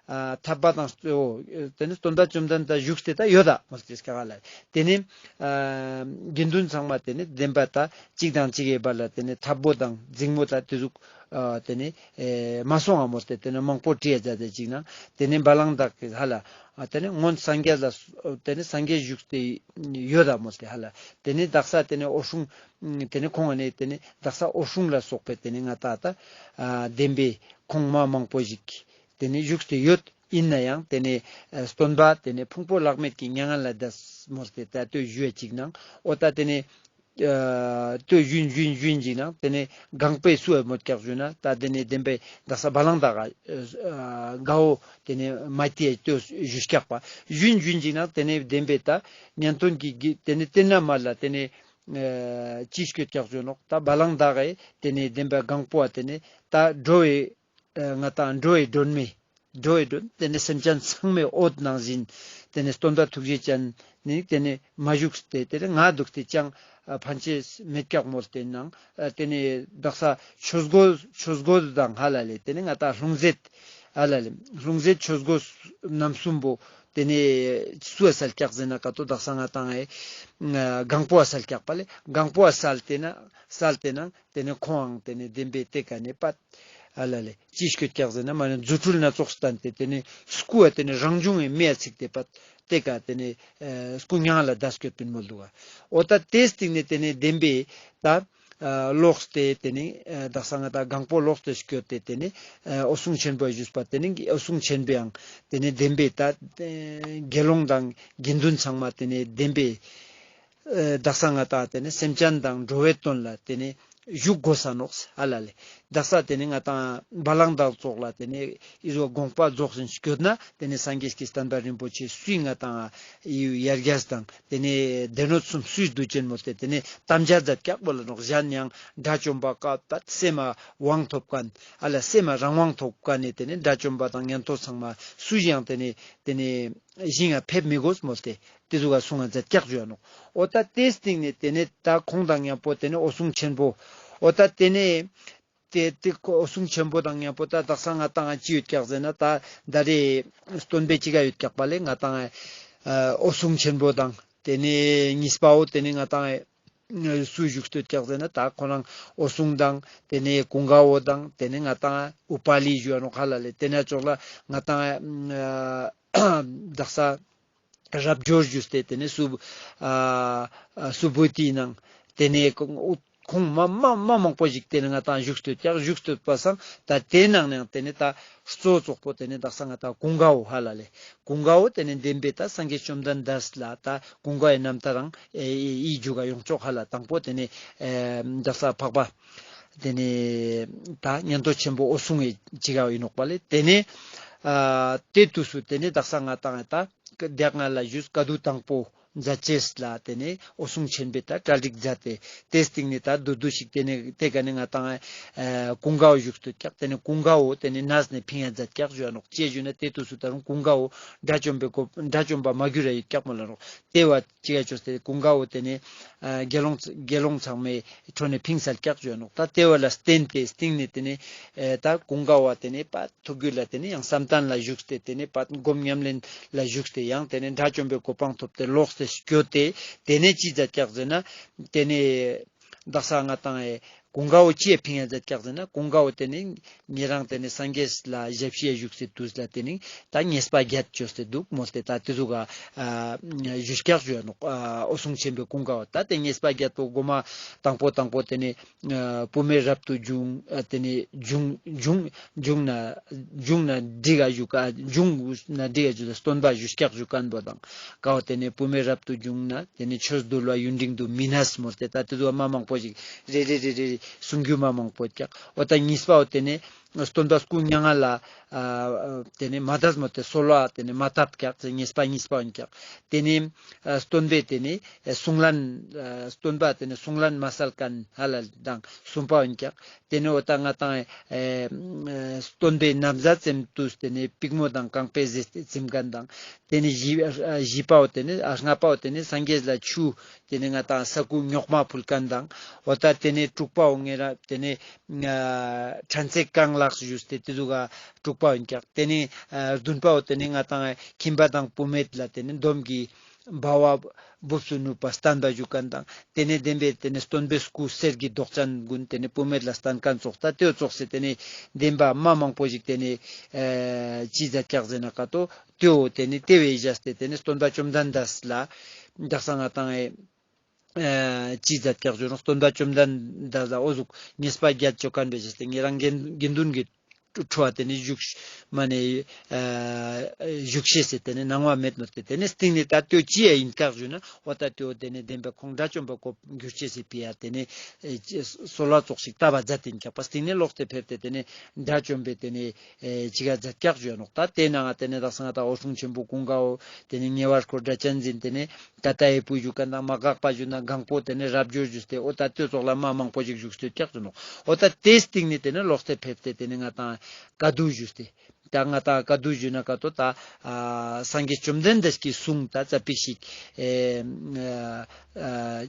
ཨ་ཐར་པ་དང་ཨོ་དེ་ནི་སྟོན་པ་བཅོམ་ལྡན་འདས་བཞུགས་ཏེ་ད་ཡོད་ད་མོལ་ཏེ་སྐྱག་ལ། དེ་ནི་ཨ་དགེ་འདུན་ཚང་མ་དེ་ནི་བདེན་པ་ད་གཅིག་དང་གཅིག་གི་བར་ལ་དེ་ནི་འཐབ་པོ་དང་འཛིང་མོ་ད་དེ་ཟུག་ཨ་དེ་ནི་ཨེ་མ་སོང་ང་མོལ་ཏེ་དེ་ནི་མང་པོ་བྲིས་ཡ་མཛད་དེ་གཅིག་ནང་དེ་ནི་བ་ལང་དག་གི་ཧ་ལ་ཨ་དེ་ནི་སྔོན་སངས་རྒྱས་ལ་དེ་ནི་སངས་རྒྱས་བཞུགས་ཏེ་ཡོད་ད་མོལ་ཏེ་ཧ་ལ། དེ་ནི་དག་ས་དེ་ནི་འོད་སྲུང་དེ་ནི་ཁོང་ནི་དེ་ནི་དག་ས་འོད་སྲུང་ལ་སོགས་པའི་དེ་ནི་ང་ཏང་ད་ཨ་བདེན་པའི་ཁོང་མ་མང་པོ་ཞིག་དེ་ནི་བཞུགས་ཏེ་ཡོད། ཡིན་ན་ཡང་དེ་ནི་ཨ་སྟོན་པ་དེ་ནི་ཕུང་པོ་ལྷག་མེད་ཀྱི་མྱ་ངན་ལས་འདས་མོལ་ཏེ་ད་ལྟོས་ཞུ་ཡ་གཅིག་ནང་འོ་ད་དེ་ནི་ཨ་ལྟོས་ཞུན་ཞུན་ཞུན་གཅིག་ནང་དེ་ནི་གང་པོའི་སུ་ཡ་མོལ་སྐྱག་ཞུ་ན་ད་དེ་ནི་བདེན་པའི་དག་ས་བ་ལང་དག་ག་ཨ་དགའ་བོ་དེ་ནི་མ་ཏི་ཡ་ལྟོས་ཞུ་སྐྱག་པ་ཞུན་ཞུན་གཅིག་ནང་དེ་ནི་བདེན་པའི་ད་ཉན་ཐོན་གྱི་དེ་ནི་དེ་ན་མ་ལ་དེ་ནི་ཨ་ཅི་སྐྱོད་སྐྱག་ཞུ་ནོག་ད་བ་ལང་དག་གི་དེ་ནི་བདེན་པའི་གང་པོ་བ་དེ་ནི་ད་འགྲོ་བའི་ཨ་ང་ཏང་འགྲོ་བའི་སྒྲོན་མེ། འགྲོ་བའི་སྒྲོན་དེ་ནི་སེམས་ཅན་ཚང་མའི་འོད་ནང་བཞིན་དེ་ནི་སྟོན་པ་ཐུགས་རྗེ་ཅན་ནི་དེ་ནི་མ་བཞུགས་ཏེ་དེ་ནི་ང་འདུག་སྟེ་ཅང་ཨ་ཕན་ཆད་མེད་སྐྱག་མོལ་ཏེ་ནང་ཨ་དེ་ནི་དག་ས་ཆོས་གོས་ཆོས་གོས་དང་ཧ་ལ་ལེ་དེ་ནི་ང་ཏང་ལྷུང་བཟེད་ཧ་ལ་ལེ་ལྷུང་བཟེད་ཆོས་གོས་རྣམ་གསུམ་པོ་དེ་ནི་སུ་ཨ་སལ་སྐྱག་ཟེར་ན་ཀ་ཏོ་དག་ས་ང་ཏང་ཨེ་གང་པོ་ཨ་སལ་སྐྱག་པ་ལེ་གང་པོ་ཨ་སལ་ཏེ་ན་སལ་ཏེ་ནང་དེ་ནི་ཁོང་ཨང་དེ་ནི་བདེན་པའི་དེ་ཀ་ནི་པད་ཨ་ལ་ལེ་ཅི་སྐྱོད་སྐྱག་ཟེར་ན་མ་ནི་རྫུ་འཕྲུལ་སྣ་ཚོགས་སྟན་ཏེ་དེ་ནི་སྐུ་ཨ་དེ་ནི་རང་བྱུང་ངི་མེ་ཨ་ཚིག་དེ་པད་དེ་ཀ་དེ་ནི་ཨ་སྐུ་མྱ་ངན་ལས་འདས་སྐྱོད་པིན་མོལ་འདུག་ག་འོ་ད་དེ་སྟིང་ནི་དེ་ནི་བདེན་པའི་ད་ཨ་ལོགས་ཏེ་དེ་ནི་ཨ་དག་ས་ང་ཏང་གང་པོ་ལོགས་ཏེ་སྐྱོད་དེ་དེ་ནི་ཨ་འོད་སྲུང་ཆེན་པོ་ཞུས་པ་དེ་ནི་འོད་སྲུང་ཆེན་པོའང་དེ་ནི་བདེན་པའི་ད་ཨ་དགེ་སློང་དང་དགེ་འདུན་ཚང་མ་དེ་ནི་བདེན་པའི་ཨ་དག་ས་ང་ཏང་དེ་ནི་སེམས་ཅན་དང་འགྲོ་བའི་དོན་ལ་དེ་ནི་བཞུགས་དགོས་ས་ནོག་ཧ་ལ་ལེ། དག་ས་དེ་ནི་ང་ཏང་བ་ལང་དག་ཙོགས་ལ་དེ་ནི་ཨི་ཟོ་དགོངས་པ་རྫོགས་ཟིན་སྐྱོད་ན་དེ་ནི་སངས་རྒྱས་ཀྱི་བསྟན་པ་རིན་པོ་ཆེ་སུའི་ང་ཏང་ཨི་ཡར་རྒྱས་དང་དེ་ནི་སྡེ་སྣོད་གསུམ་སུའི་དུ་ཅན་མོལ་ཏེ་དེ་ནི་དམ་བཅའ་མཛད་སྐྱག་པོ་ལ་ནོག་གཞན་ཡང་དགྲ་བཅོམ་པ་ཀ་ད་སེམས་མ་དབང་ཐོབ་མཁན་ཨ་ལ་སེམས་མ་རང་དབང་ཐོབ་མཁན་ནི་དེ་ནི་དགྲ་བཅོམ་པ་དང་ཉན་ཐོས་ཚང་མ་སུ་ཡང་དེ་ནི་དེ་ནི་ཞིང་ང་ཕེབས་མི་དགོས་མོལ་ཏེ་དེ་ཟུག་ག་གསུང་ང་མཛད་སྐྱག་ཞུ་ཡ་ནོག་འོ་ད་དེ་སྟིང་ནི་དེ་ནི་ད་ཁོང་དང་མཉམ་པོ་དེ་ནི་འོད་སྲུང་ཆེན་པོ་འོ་ད་དེ་ནི་དེ་དེ་འོད་སྲུང་ཆེན་པོ་དང་མཉམ་པོ་ད་དག་ས་ང་ཏང་ཅི་ཡོད་སྐྱག་ཟེར་ན་ད་ད་རེ་སྟོན་པའི་ཅི་ག་ཡོད་སྐྱག་པ་ལེ་ང་ཏང་ཨ་འོད་སྲུང་ཆེན་པོ་དང་དེ་ནི་གཉིས་པའོ་དེ་ནི་ང་ཏང་ཨ་སུ་བཞུགས་ཏེ་ཡོད་སྐྱག་ཟེར་ན་ད་ཁོ་རང་འོད་སྲུང་དང་དེ་ནི་ཀུན་དགའ་བོ་དང་དེ་ནི་ང་ཏང་ཨ་ཨུ་པ་ལི་ཞུ་ཡ་ནོག་ཧ་ལ་ལེ། དེ་ན་ཙོགས་ལ་ང་ཏང་ཨ་དག་ས་རབ་འབྱོར་ཞུས་ཏེ་དེ་ནི་སུ་ཨ་ཨ་སུ་བུ་ཏི་ནང་དེ་ནི་ཁོང་མ་མ་མ་མང་པོ་ཞིག་དེ་ནི་ང་ཏང་བཞུགས་ཏེ་ཡོད་སྐྱག་བཞུགས་ཏེ་ཡོད་པ་སང་ད་དེ་ནང་ནས་དེ་ནི་ད་གཙོ་བཙོག་པོ་དེ་ནི་དག་ས་ང་ཏང་ཀུན་དགའ་བོ་ཧ་ལ་ལེ། ཀུན་དགའ་བོ་དེ་ནི་བདེན་པའི་ད་སངས་རྒྱས་བཅོམ་ལྡན་འདས་ལ་ད་ཀུན་དགའ་བོའི་རྣམ་ཐར་རང་ཨེ་ཨི་འཇུག་ག་ཡོང་ཅོག་ཧ་ལ། དང་པོ་དེ་ནི་ཨེ་དག་ས་འཕགས་པ་དེ་ནི་ད་ཉན་ཐོས་ཆེན་པོ་འོད་སྲུང་ངི་ཅི་ག་ཡིན་ནོག་པ་ལེ། དེ་ནི་ཨ་དེ་དུས་སུ་དེ་ནི་དག་ས་ང་ཏང་ད་དེ་སྔ་ལ་ཞུས་བཀའ་བསྡུ་དང་པོ་མཛད་ཅེས་ལ་དེ་ནི་འོད་སྲུང་ཆེན་པོས་ད་གྲ་སྒྲིག་མཛད་དེ་དེ་སྟིང་ནི་ད་བསྡུ་བསྡུ་ཞིག་དེ་ནི་དེ་ཀ་ནི་ང་ཏང་ཨ་ཀུན་དགའ་བོ་བཞུགས་ཏེ་ཡོད་སྐྱག་དེ་ནི་ཀུན་དགའ་བོ་དེ་ནི་གནས་ནས་ཕིང་ཡ་མཛད་སྐྱག་ཞུ་ཡ་ནོག་ཅི་ཞུ་ན་དེ་དུས་སུ་ད་རུང་ཀུན་དགའ་བོ་དགྲ་བཅོམ་པའི་གོ་དགྲ་བཅོམ་པ་མ་གྱུར་ར་ཡོད་སྐྱག་མོལ་ལ་ནོག་དེ་བ་ཅི་ག་ཅོས་ཏེ་ཀུན་དགའ་བོ་དེ་ནི་ཨ་དགེ་སློང་དགེ་སློང་ཚང་མའི་ཁྲོད་ནས་ཕིང་སལ་སྐྱག་ཞུ་ཡ་ནོག་ད་དེ་བ་ལ་བརྟེན་ཏེ་སྟིང་ནི་དེ་ནི་ཨེ་ད་ཀུན་དགའ་བོ་དེ་ནི་པ་ཐུགས་རྒྱུད་ལ་དེ་ནི་ཡང་བསམ་གཏན་ལ་བཞུགས་ཏེ་དེ་ནི་པ་སྒོམ་ཉམས་ལེན་ལ་བཞུགས་ཏེ་ཡང་དེ་ནི་དགྲ་བཅོམ་པའི་གོ་འཕང་ཐོབ་སྟེ་ལོག་སྟེ་སྐྱོད་དེ་དེ་ནི་ཅི་མཛད་སྐྱག་ཟེར་ན་དེ་ནི་དག་ས་ང་ཏང་ཨེ་ཀུན་དགའ་བོ་ཅི་ཡ་ཕིང་ཡ་མཛད་སྐྱག་ཟེར་ན་ཀུན་དགའ་བོ་དེ་ནི་ཉེ་རང་དེ་ནི་སངས་རྒྱས་ལ་ཞབས་ཕྱི་ཡ་བཞུགས་སའི་དུས་ལ་དེ་ནི་ད་ཉེས་པ་བརྒྱད་ཅོས་ཏེ་འདུག་མོལ་ཏེ་ད་དེ་ཟུག་ག་ཨ་ཞུ་སྐྱག་ཞུ་ཡ་ནོག་ཨ་འོད་སྲུང་ཆེན་པོའི་ཀུན་དགའ་བོ་ད་དེ་ཉེས་པ་བརྒྱད་པོ་གོ་མ་དང་པོ་དང་པོ་དེ་ནི་ཨ་བུད་མེད་རབ་ཏུ་བྱུང་ཨ་དེ་ནི་བྱུང་བྱུང་བྱུང་ན་བྱུང་ན་འགྲིག་ག་ཞུ་ཀ་བྱུང་ན་འགྲིག་ག་ཞུ་ད་སྟོན་པ་ཞུ་སྐྱག་ཞུ་མཁན་པོ་དང་ཀ་བོ་དེ་ནི་བུད་མེད་རབ་ཏུ་བྱུང་ན་དེ་ནི་ཆོས་འདུལ་བ་ཡུན་རིང་དུ་མི་གནས་མོལ་ཏེ་ད་དེ་ཟུག་མ་མང་པོ་ཞིག་རེ་རེ་རེ་རེ་གསུང་རྒྱུ་མ་མང་པོ་ཀྱག་འོ་ད་གཉིས་པ་བོ་དེ་ནི་ སྟོན་པ་སྐུ་མྱ་ངན་ལས་ཨ་ཏེ་ནེ་མ་འདས་མོལ་ཏེ་གསོལ་བ་ཏེ་ནེ་མ་བཏབ་ཀྱག་ཏེ་ཉེས་པ་གཉིས་པ་ཨིན་ཀྱག། ཏེ་ནེ་ཨ་སྟོན་པའི་ཏེ་ནེ་ཨ་གསུང་ལན་ཨ་སྟོན་པ་ཏེ་ནེ་གསུང་ལན་མ་སལ་ཁན་ཧ་ལ་ལེ་དང་གསུམ་པ་ཨིན་ཀྱག། ཏེ་ནེ་འོ་ཏ་ང་ཏང་ཨེ་སྟོན་པའི་ན་བཟའ་བཙེམས་ཏུས་ཏེ་ནེ་པིག་མོ་དང་རྐང་པའི་ཟེ་ཏེ་བཙེམས་ཁན་དང་ཏེ་ནེ་བཞི་བཞི་པའོ་ཏེ་ནེ་ཨ་ལྔ་པའོ་ཏེ་ནེ་སངས་རྒྱས་ལ་ཆུ་ཏེ་ནེ་ང་ཏང་ས་ཀུ་རྙོག་མ་ཕུལ་ཁན་དང་འོ་ཏ་ཏེ་ནེ་དྲུག་པའོ་ངེ་ར་ཏེ་ནེ་ཨ་ཕྲན་ཚེགས་རྐང་ལག་ཞུས་ཏེ་ཏེ་ཟུག་ག་དྲུག་པ་ཨིན་ཀྱག། ཏེ་ནེ་ཨ་བདུན་པའོ་ཏེ་ནེ་ང་ཏང་ཁྱིམ་པ་དང་བུད་མེད་ལ་ཏེ་ནེ་འདོམ་གྱི་འབའ་བ་འབུབས་སུ་ནུབ་པ་བསྟན་པ་ཞུ་ཁན་དང་ཏེ་ནེ་བདེན་པའི་ཏེ་ནེ་སྟོན་པའི་སྐུ་གསེར་གྱི་མདོག་ཅན་གུན་ཏེ་ནེ་བུད་མེད་ལ་བསྟན་ཁན་ཙོགས་ཏ་ཏེའོ་ཙོགས་སེ་ཏེ་ནེ་བདེན་པ་མ་མང་པོ་ཞིག་ཏེ་ནེ་ཨ་ཅི་མཛད་ཀྱག་ཟེར་ན་ཀ་ཏོ་ཏེའོ་ཏེ་ནེ་ཏེ་བས་བཞག་སྟེ་ཏེ་ནེ་སྟོན་པ་བཅོམ་ལྡན་འདས་ལ་དག་ས་ང་ཏང་ཨེ་ཨ་ཅི་མཛད་ཀྱག་ཞུ་ན་སྟོན་པ་བཅོམ་ལྡན་འདས་ལ་འོ་ཟུག་ཉེས་པ་བརྒྱད་ཅོ་ཁན་བས་བཞག་སྟེ་ཉེ་རང་དགེ་དགེ་འདུན་གྱི་ཁྲོད་ཏེ་ནེ་བཞུགས་མ་ནེ་ཨ་བཞུགས་ཤེས་སི་ཏེ་ནེ་གནང་བ་མེད་ནོ་ཏེ་ཏེ་ནེ་སྟིང་ནེ་ཏ་ཏེའོ་ཅི་ཡ་ཨིན་ཀྱག་ཞུ་ན་འོ་ཏ་ཏེའོ་ཏེ་ནེ་བདེན་པའི་ཁོང་དགྲ་བཅོམ་པ་གོ་འགྱུར་ཅེས་སི་ཕི་ཡ་ཏེ་ནེ་ཨེ་ཅི་གསོལ་བ་ཙོགས་ཤིག་བཏབ་པ་མཛད་དེ་ཨིན་ཀྱག་པ། སྟིང་ནེ་ལོག་སྟེ་ཕེབས་ཏེ་ཏེ་ནེ་དགྲ་བཅོམ་པའི་ཏེ་ནེ་ཨེ་ཅི་ག་མཛད་ཀྱག་ཞུ་ཡ་ནོག། ཏ་ཏེ་ནང་ང་ཏེ་ནེ་དག་ས་ང་ཏང་འོད་སྲུང་ཆེན་པོ་ཀུན་དགའ་བོ་ཏེ་ནེ་ཉེ་བར་འཁོར་སྒྲ་གཅན་འཛིན་ཏེ་ནེ་ཏ་ཏ་ཡེ་བུ་ཞུ་ཁན་དང་མ་འགགས་པ་ཞུ་ན་གང་པོ་ཏེ་ནེ་རབ་འབྱོར་ཞུས་ཏེ་འོ་ཏ་ཏེ་ཙོགས་ལ་མ་མང་པོ་ཞིག་བཞུགས་སྟེ་ཀྱག་ཞུ་ནོག། འོ་ཏ་ཏེ་སྟིང་ནེ་ཏེ་ནེ་ལོག་སྟེ་ཕེབས་ཏེ་ཏེ་ནེ་ང་ཏང་བཀའ་བསྡུ་ཞུས་ཏེ་ཏ་ང་ཏང་བཀའ་བསྡུ་ཞུ་ན་ཀ་ཏོ་ཏ་ཨ་སངས་རྒྱས་བཅོམ་ལྡན་འདས་ཀྱི་གསུང་ཏ་ཙ་པིག་ཞིག་ཨེ་ཨ་ཨ་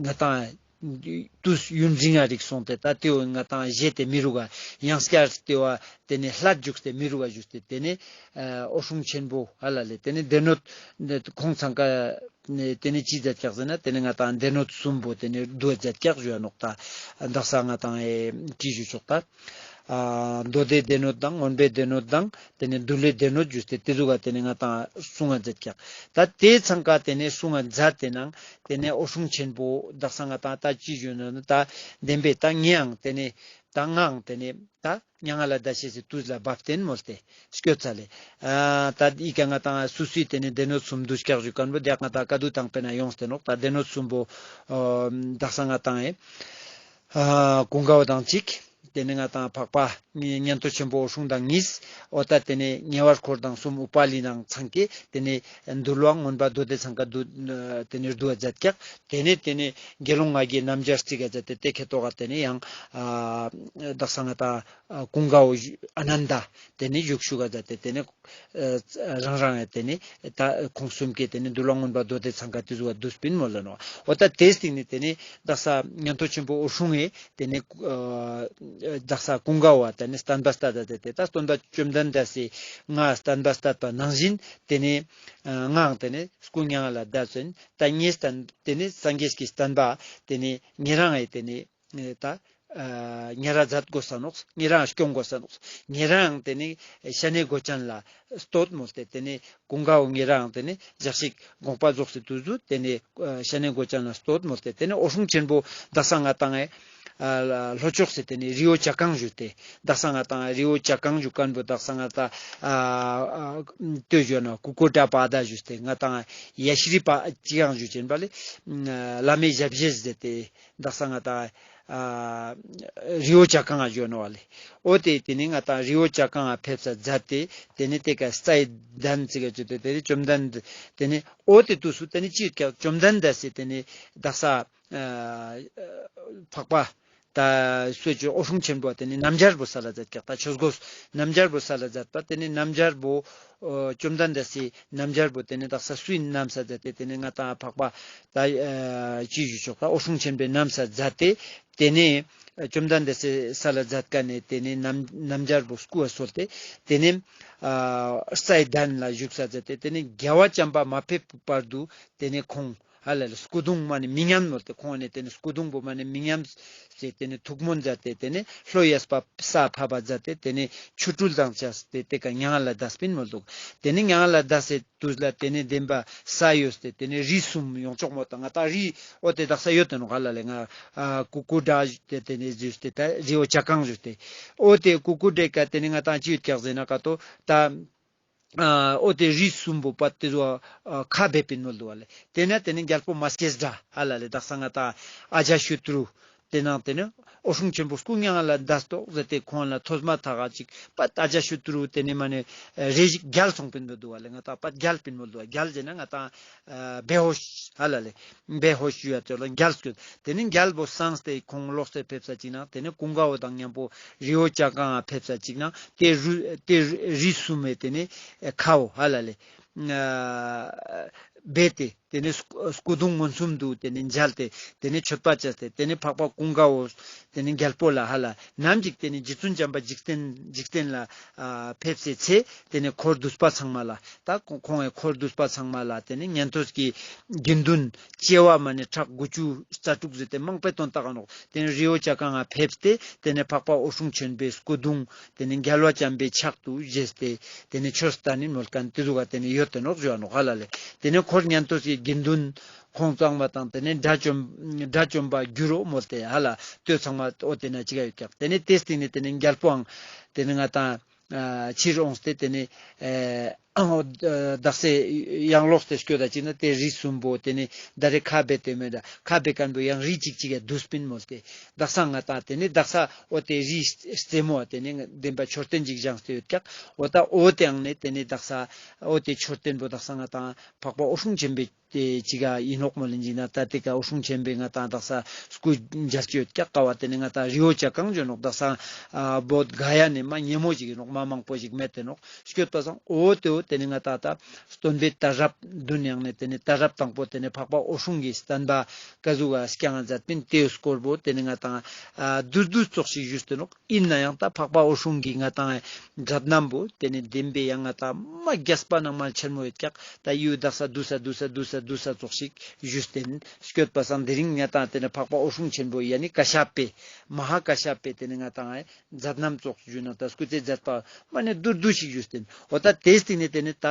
ང་ཏང་དུས་ཡུན་རིང་ང་རིག་སོང་སྟེ་ཏ་ཏེའོ་ང་ཏང་བཞེས་ཏེ་མི་རུག་ག་ཡང་སྐྱར་ཏེ་བ་ཏེ་ནེ་ལྷད་འཇུག་སྟེ་མི་རུག་ག་ཞུས་ཏེ་ཏེ་ནེ་ཨ་འོད་སྲུང་ཆེན་པོ་ཧ་ལ་ལེ་ཏེ་ནེ་སྡེ་སྣོད་ཁོང་ཚང་ཀ་ཏེ་ནེ་ཅི་མཛད་ཀྱག་ཟེར་ན་ཏེ་ནེ་ང་ཏང་སྡེ་སྣོད་གསུམ་པོ་ཏེ་ནེ་བསྡུ་བ་མཛད་ཀྱག་ཞུ་ཡ་ནོག། ཏ་དག་ས་ང་ཏང་ཨེ་ཅི་ཞུ་ཆོག་ཏ་ཨ་མདོ་སྡེའི་སྡེ་སྣོད་དང་མངོན་པའི་སྡེ་སྣོད་དང་ཏེ་ནེ་འདུལ་བའི་སྡེ་སྣོད་ཞུས་ཏེ་ཏེ་ཟུག་ག་ཏེ་ནེ་ང་ཏང་གསུང་ང་མཛད་ཀྱག། ཏ་ཏེ་ཚང་ཀ་ཏེ་ནེ་གསུང་ང་མཛད་དེ་ནང་ཏེ་ནེ་འོད་སྲུང་ཆེན་པོ་དག་ས་ང་ཏང་ཏ་ཅི་ཞུ་ན་ཏ་བདེན་པའི་ཏ་ངའང་ཏེ་ནེ་ཏ་ངའང་ཏེ་ནེ་ཏ་མྱ་ངན་ལས་འདའ་ཤེས་སི་དུས་ལ་བབ་སྟེ་ཨིན་མོལ་ཏེ་སྐྱོད་ཚར་ལེ། ཨ་ཏ་འི་ཀ་ང་ཏང་སུ་སུའི་ཏེ་ནེ་སྡེ་སྣོད་གསུམ་བསྡུ་ཀྱག་ཞུ་ཁན་བོ་དེ་ང་ཏང་བཀའ་བསྡུ་དང་པོའི་ནང་ཡོངས་ཏེ་ནོག། ཏ་སྡེ་སྣོད་གསུམ་པོ་ཨ་དག་ས་ང་ཏང་ཨེ་ཨ་ཀུན་དགའ་བོ་དང་གཅིག། ཏེ་ནེ་ང་ཏང་འཕགས་པ་ཉན་ཐོས་ཆེན་པོ་འོད་སྲུང་དང་གཉིས། འོ་ཏ་ཏེ་ནེ་ཉེ་བར་འཁོར་དང་གསུམ་འོད་དཔལ་ལི་ནང་ཚང་ཀེ་ཏེ་ནེ་འདུལ་བ་མངོན་པ་མདོ་སྡེ་ཚང་ཀ་བསྡུ་ཏེ་ནེ་བསྡུ་བ་མཛད་ཀྱག། ཏེ་ནེ་ཏེ་ནེ་དགེ་སློང་ལྔ་གི་རྣམ་གཞག་རྩིས་ཀ་མཛད་དེ་ཏེ་ཁེ་ཏོག་ག་ཏེ་ནེ་ཡང་ཨ་དག་ས་ང་ཏང་ཨ་ཀུན་དགའ་བོ་ཨ་ནན་ད་ཏེ་ནེ་བཞུགས་ཞུགས་ཀ་མཛད་དེ་ཏེ་ནེ་ཨ་རང་རང་ཡ་ཏེ་ནེ་ཏ་ཁོང་གསུམ་ཀེ་ཏེ་ནེ་འདུལ་བ་མངོན་པ་མདོ་སྡེ་ཚང་ཀ་ཏེ་ཟུག་བསྡུས་པིན་མོལ་ལ་ནོག། འོ་ཏ་ཏེ་སྟིང་ནེ་ཏེ་ནེ་དག་ས་ཉན་ཐོས་ཆེན་པོ་འོད་སྲུང་ངི་ཏེ་ནེ་ཨ་དག་ས་ཀུན་དགའ་བོ་ཏེ་ནེ་བསྟན་པ་གསལ་ཏེ་ཏེ་ཏ་སྟོན་པ་བཅོམ་ལྡན་འདས་སི་ང་བསྟན་པ་གསལ་པ་ནང་བཞིན་ཏེ་ནེ་ཨ་ངའང་ཏེ་ནེ་སྐུ་མྱ་ངན་ལས་འདས་སོང་ཏ་ངའི་བསྟན་ཏེ་ནེ་སངས་རྒྱས་ཀྱི་བསྟན་པ་ཏེ་ནེ་ཉེ་རང་ངི་ཏེ་ནེ་ཨེ་ཏ་ཨ་ཉེ་རང་མཛད་དགོས་ས་ནོག། ཉེ་རང་སྐྱོང་དགོས་ས་ནོག། ཉེ་རང་ཏེ་ནེ་ཤ་ནའི་གོས་ཅན་ལ་བསྟོད་མོལ་ཏེ་ཏེ་ནེ་ཀུན་དགའ་བོ་ཉེ་རང་ཏེ་ནེ་ཞག་ཞིག་དགོངས་པ་རྫོགས་སེ་དུས་སུ་ཏེ་ནེ་ཨ་ཤ་ནའི་གོས་ཅན་ལ་བསྟོད་མོལ་ཏེ་ཏེ་ནེ་འོད་སྲུང་ཆེན་པོ་དག་ས་ང་ཏང་ཨེ་ཨ་ལྷོ་ཕྱོགས་སི་ཏེ་ནེ་རི་བོ་བྱ་རྐང་ཞུས་ཏེ་དག་ས་ང་ཏང་རི་བོ་བྱ་རྐང་ཞུ་ཁན་བོ་དག་ས་ང་ཏང་ཨ་ཨ་ལྟོས་ཞུ་ན་ཀུ་ཀུ་ཏྲ་པ་ད་ཞུས་ཏེ་ང་ཏང་ཡ་ཤི་རི་པ་ཅི་ཡང་ཞུ་ཅན་པ་ལེ་བླ་མའི་ཞབས་རྗེས་ཟེར་ཏེ་དག་ས་ང་ཏང་ཨ་རི་བོ་བྱ་རྐང་ང་ཞུ་ནོག་ལེ། འོ་ཏེ་ཏེ་ནེ་ང་ཏང་རི་བོ་བྱ་རྐང་ང་ཕེབས་ས་མཛད་དེ་ཏེ་ནེ་ཏེ་ཀ་རྩྭའི་གདན་ཅིག་ག་བཅོས་ཏེ་ཏེ་ནེ་བཅོམ་ལྡན་འདས་ཏེ་ནེ་འོ་ཏེ་དུས་སུ་ཏེ་ནེ་ཅི་ཡོད་ཀྱག་བཅོམ་ལྡན་འདས་སི་ཏེ་ནེ་དག་ས་ཨ་འཕགས་པ་ཏ་སུ་ཅི་འོད་སྲུང་ཆེན་པོ་ཏེ་ནེ་སྣམ་སྦྱར་བོ་སལ་ལ་མཛད་ཀྱག། ཏ་ཆོས་གོས་སྣམ་སྦྱར་བོ་སལ་ལ་མཛད་པ་ཏེ་ནེ་སྣམ་སྦྱར་བོ་ཨ་བཅོམ་ལྡན་འདས་སི་སྣམ་སྦྱར་བོ་ཏེ་ནེ་དག་ས་སུའི་སྣམས་ས་མཛད་དེ་ཏེ་ནེ་ང་ཏང་འཕགས་པ་ཏ་ཨ་ཅི་ཞུ་ཆོག་ཏ་འོད་སྲུང་ཆེན་པོའི་སྣམས་ས་མཛད་དེ་ཏེ་ནེ་བཅོམ་ལྡན་འདས་སི་སལ་ལ་མཛད་ཀ་ནེ་ཏེ་ནེ་སྣམ་སྣམ་སྦྱར་བོ་སྐུ་བ་སོལ་ཏེ་ཏེ་ནེ་ཨ་རྩྭའི་གདན་ལ་བཞུགས་ས་མཛད་དེ་ཏེ་ནེ་རྒྱལ་བ་བྱམས་པ་མ་ཕེབས་བར་དུ་ཏེ་ནེ་ཁོང་ཧ་ལ་ལེ་སྐུ་གདུང་མ་ནེ་མི་ཉམས་མོལ་ཏེ་ཁོང་ནེ་ཏེ་ནེ་སྐུ་གདུང་བོ་མ་ནེ་མི་ཉམས་ཟེར་ཏེ་ཏེ་ནེ་ཐུགས་སྨོན་མཛད་དེ་ཏེ་ནེ་ལྷོ་ཡས་པ་ས་ཕབ་པ་མཛད་དེ་ཏེ་ནེ་ཆོ་འཕྲུལ་དང་བཅས་ཏེ་ཏེ་ཀ་མྱ་ངན་ལས་འདས་པིན་མོལ་འདུག། ཏེ་ནེ་མྱ་ངན་ལས་འདས་སེ་དུས་ལ་ཏེ་ནེ་བདེན་པ་ས་གཡོས་ཏེ་ཏེ་ནེ་རི་གསུམ་ཡོང་ཆོག་མོ་ཏ་ང་ཏང་རི་འོ་ཏེ་དག་ས་ཡོད་ཏེ་ནོག་ཧ་ལ་ལེ་ང་ཨ་ཀུ་ཀུ་ཏྲ་ཏེ་ཏེ་ནེ་ཟེར་ཏེ་ཏ་རི་བོ་བྱ་རྐང་ཟེར་ཏེ་འོ་ཏེ་ཀུ་ཀུ་ཏྲའི་ཀ་ཏེ་ནེ་ང་ཏང་ཅི་ཡོད་ཀྱག་ཟེར་ན་ཀ་ཏོ་ཏ་ཨ་འོ་ཏེ་རི་གསུམ་པོ་པ་ཏེ་ཟོ་ཨ་ཁ་བེ་པིན་མོལ་འདུག་བ་ལེ། ཏེ་ན་ཏེ་ནེ་རྒྱལ་པོ་མ་སྐྱེས་དགྲ་ཧ་ལ་ལེ་དག་ས་ང་ཏང་ཨ་ཇ་ཤུ་ཏྲུ་ཏེ་ནང་ཏེ་ནེ་ འོད་སྲུང་ཆེན་པོ་སྐུ་མྱ་ངན་ལས་འདས་ཏོག་ཟེར་ཏེ་ཁོང་ལ་ཐོས་མ་ཐག་ག་ཅིག་པ་ཏ་ཇ་ཤུ་ཏུ་རུ་ཏེ་ནེ་མ་ནེ་རེ་ཞིག་རྒྱལ་སོང་པིན་མོལ་དུག་པ་ལེ། ང་ཏང་པ་རྒྱལ་པིན་མོལ་དུག་པ། རྒྱལ་ཟེར་ན་ང་ཏང་ཨ་བེ་ཧོཤ་ཧ་ལ་ལེ། བེ་ཧོཤ་ཞུ་ཡ་ཅོ་ལ་རྒྱལ་སྐྱོད། ཏེ་ནེ་རྒྱལ་པོ་སངས་ཏེ་ཁོང་ལོག་སྟེ་ཕེབས་ས་ཅིག་ན་ཏེ་ནེ་ཀུན་དགའ་བོ་དང་མཉམ་པོ་རི་བོ་བྱ་རྐང་ང་ཕེབས་ས་ཅིག་ན་ཏེ་རུ་ཏེ་རི་གསུམ་མེ་ཏེ་ནེ་ཁའོ་ཧ་ལ་ལེ། ཨ་བེ་ཏེ་ཏེ་ནེ་སྐུ་སྐུ་གདུང་མངོན་སུམ་དུ་ཏེ་ནེ་མཇལ་ཏེ་ཏེ་ནེ་མཆོད་པ་བྱས་ཏེ་ཏེ་ནེ་འཕགས་པ་ཀུན་དགའ་བོ་ཏེ་ནེ་རྒྱལ་པོ་ལ་ཧ་ལ་ནམ་ཞིག་ཏེ་ནེ་རྗེ་བཙུན་བྱམས་པ་འཇིག་རྟེན་འཇིག་རྟེན་ལ་ཨ་ཕེབས་སའི་ཚེ་ཏེ་ནེ་འཁོར་འདུས་པ་ཚང་མ་ལ་ད་ཁོང་ཁོང་གི་འཁོར་འདུས་པ་ཚང་མ་ལ་ཏེ་ནེ་ཉན་ཐོས་ཀྱི་དགེ་འདུན་བྱེ་བ་མ་ནེ་ཕྲག་དགུ་བཅུ་རྩ་དྲུག་ཟེར་ཏེ་མང་པོ་དོན་དག་ནོག། ཏེ་ནེ་རི་བོ་བྱ་རྐང་ང་ཕེབས་ཏེ་ཏེ་ནེ་འཕགས་པ་འོད་སྲུང་ཆེན་པོའི་སྐུ་གདུང་ཏེ་ནེ་རྒྱལ་བ་བྱམས་པའི་ཕྱག་ཏུ་བཞེས་ཏེ་ཏེ་ནེ་ཆོས་སྟན་ནི་མོལ་མཁན་ཏེ་ཟུག་ག་ཏེ་ནེ་ཡོད་དེ་ནོག་ཞུ་བ་ནོག་ཧ་ལ་ལེ། ཏེ་ནེ་འཁོར་ཉན་ཐོས་ཀྱི་དགེ་འདུན་ཁོང་ཚང་མ་དང་ཏེ་ནེ་དགྲ་བཅོམ་དགྲ་བཅོམ་པ་འགྱུར་རོ་མོལ་ཏེ་ཧ་ལ་ལྟོས་ཚང་མ་འོ་ཏེ་ན་ཅི་ག་ཡོད་ཀྱག། ཏེ་ནེ་ཏེ་སྟིང་ནེ་ཏེ་ནེ་རྒྱལ་པོའང་ཏེ་ནེ་ང་ཏང་ཨ་ཕྱིར་འོངས་ཏེ་ཏེ་ནེ་ཨ་འོ་དག་ས་ཡང་ལོག་སྟེ་སྐྱོད་ད་ཅིག་ན་ཏེ་རི་གསུམ་པོ་ཏེ་ནེ་ད་རེ་ཁ་བེ་ཏེ་མེད་ད་ཁ་བེ་མཁན་པོ་ཡང་རི་གཅིག་ཅིག་ག་འདུས་པིན་མོལ་ཏེ་དག་ས་ང་ཏང་ཏེ་ནེ་དག་ས་འོ་ཏེ་རི་རྩེ་མོ་ཏེ་ནེ་བདེན་པ་མཆོད་རྟེན་ཅིག་བཞེངས་ཏེ་ཡོད་ཀྱག། འོ་ད་འོ་ཏེའང་ནེ་ཏེ་ནེ་དག་ས་འོ་ཏེ་མཆོད་རྟེན་པོ་དག་ས་ང་ཏང་འཕགས་པ་འོད་སྲུང་ཆེན་པོའི་ཏེ་ཅིག་ག་ཨིན་ནོག་མོལ་ལེན་ཅིག་ན་ད་ཏེ་ཀ་འོད་སྲུང་ཆེན་པོའི་ང་ཏང་དག་ས་སྐུ་མཇལ་ཅི་ཡོད་ཀྱག་ཀ་བ། ཏེ་ནེ་ང་ཏང་རི་བོ་བྱ་རྐང་ཅོ་ནོག་དག་ས་ཨ་བོད་ག་ཡ་ནེ་མ་ཉེ་མོ་ཅིག་ཨིན་ནོག་མ་མང་པོ་ཞིག་མེད་དེ་ནོག་སྐྱོད་པ་སང་འོ་ཏེ་འོ་ཏེ་ནེ་ང་ཏང་ད་སྟོན་པའི་ད་རབས་བདུན་ཡང་ནེ་ཏེ་ནེ་ད་རབས་དང་པོ་ཏེ་ནེ་འཕགས་པ་འོད་སྲུང་གི་བསྟན་པ་ཀ་ཟུག་ག་སྐྱང་ང་མཛད་པིན་ཏེའི་སྐོར་པོ་ཏེ་ནེ་ང་ཏང་ཨ་བསྡུས་བསྡུས་ཙོགས་ཤིག་ཞུས་ཏེ་ནོག། ཨིན་ན་ཡང་ད་འཕགས་པ་འོད་སྲུང་གི་ང་ཏང་མཛད་རྣམ་པོ་ཏེ་ནེ་བདེན་པའི་ཡང་ང་ཏང་མ་རྒྱས་པ་ནང་མ་ཆེན་མོ་ཡོད་ཀྱག། ད་ཡུལ་དག་ས་བསྡུས་ས་བསྡུས་ས་བསྡུས་ས་བསྡུས་ས་ཙོགས་ཤིག་ཞུས་ཏེ་ཨིན། སྐྱོད་པ་སང་དེ་རིང་ང་ཏང་ཏེ་ནེ་འཕགས་པ་འོད་སྲུང་ཆེན་པོ་ཡ་ནི་ཀ་ཤ་པའི་མ་ཧཱ་ཀ་ཤ་པའི་ཏེ་ནེ་ང་ཏང་མཛད་རྣམ་ཙོགས་ཞུ་ན་ད་སྐུ་ཚེ་མཛད་པ་མ་ནེ་བསྡུས་བསྡུས་ཤིག་ཞུས་ཏེ་ཨིན། འོ་ད་ཏེ་སྟིང་ནེ་ཏེ་ནེ་ད་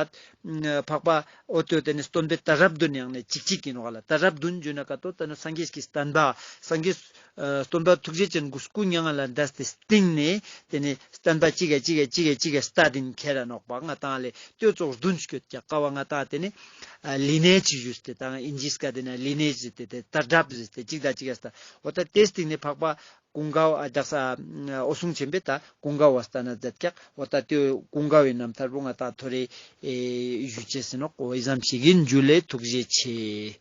འཕགས་པ་འོ་ཏེ་ཏེ་ནེ་སྟོན་པའི་ད་རབས་བདུན་ཡང་ནེ་ཅིག་ཅིག་ཨིན་ནོག་ལ། ད་རབས་བདུན་ཞུ་ན་ཀ་ཏོ་ཏེ་ནེ་སངས་རྒྱས་ཀྱི་བསྟན་པ་སངས་རྒྱས་ཨ་སྟོན་པ་ཐུགས་རྗེ་ཅན་གྱི་སྐུ་མྱ་ངན་ལས་འདས་ཏེ་སྟིང་ནེ་ཏེ་ནེ་བསྟན་པ་ཅིག་ག་ཅིག་ག་ཅིག་ག་ཅིག་ག་སྟ་དིན་ཁྱེར་ར་ནོག་པ། ང་ཏང་ལེ་ཏེ་ཙོགས་བདུན་སྐྱོད་ཀྱག་ཀ་བ། ང་ཏང་ཏེ་ནེ་ཨ་ལི་ནེ་ཇི་ཞུས་ཏེ་ད་ཨིན་ཇིས་ཀ་ཏེ་ནེ་ལི་ནེ་ཇི་ཟེར་ཏེ་ཏེ་ད་རབས་ཟེར་ཏེ་ཅིག་དང་ཅིག་ག་སྟ། འོ་ད་ཏེ་སྟིང་ནེ་འཕགས་པ་ཀུན་དགའ་བོ་ཨ་དག་ས་ཨ་འོད་སྲུང་ཆེན་པོའི་ད་ཀུན་དགའ་བོ་བསྟན་ན་མཛད་ཀྱག། འོ་ད་ཏེ་ཀུན་དགའ་བོའི་རྣམ་ཐར་པོ་ང་ཏང་ཐོ་རེ་ཨེ་ཞུ་ཅེས་ཨིན་ནོག། འོ་ཨི་ཙམ་ཞིག་ཨིན། འཇུ་ལེ། ཐུགས་རྗེ་ཆེ།